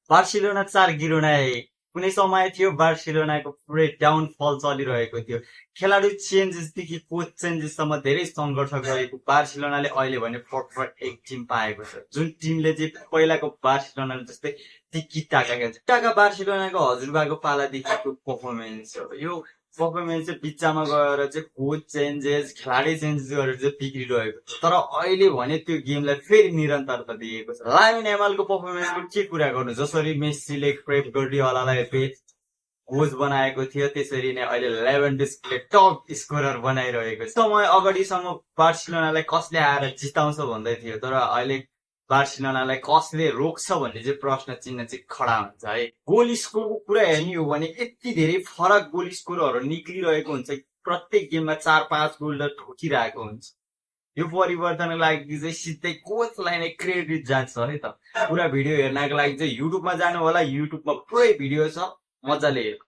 Barcelona 4-0 कुनै समय थियो बार्सिलोनाको पुरै डाउनफल चलिरहेको थियो। खेलाडी चेन्जेसदेखि कोच चेन्जेससम्म धेरै सङ्घर्ष गरेको बार्सिलोनाले अहिले भने फर्स्ट एक टिम पाएको छ, जुन टिमले चाहिँ पहिलाको बार्सिलोना जस्तै टिकी टाका खेल्छ। टाका बार्सिलोनाको हजुरबाको पालादेखिको पर्फर्मेन्स हो। यो पर्फर्मेन्स चाहिँ बिचमा गएर चाहिँ कोच चेन्जेस खेलाडी चेन्जेस गरेर चाहिँ बिग्रिरहेको छ, तर अहिले भने त्यो गेमलाई फेरि निरन्तरता दिएको छ। लामिन यामालको पर्फर्मेन्सको के कुरा गर्नु, जसरी मेस्सीले पेप गार्डियोलालाई बेस्ट कोच बनाएको थियो त्यसरी नै अहिले लेभेन्डोस्कीले टप स्कोरर बनाइरहेको छ। समय अगाडिसम्म बार्सिलोनालाई कसले आएर जिताउँछ भन्दै थियो, तर अहिले बार्सिलोनालाई कसले रोक्छ भन्ने चाहिँ प्रश्न चिन्ह चाहिँ खडा हुन्छ है। गोल स्कोरको कुरा हेर्ने हो भने यति धेरै फरक गोल स्कोरहरू निक्लिरहेको हुन्छ, प्रत्येक गेममा 4-5 गोल ठोकिरहेको हुन्छ। यो परिवर्तनको लागि चाहिँ सिधै कोचलाई नै क्रेडिट जान्छ है त। पुरा भिडियो हेर्नको लागि चाहिँ युट्युबमा जानु होला, युट्युबमा पुरै भिडियो छ, मजाले हेर्नु।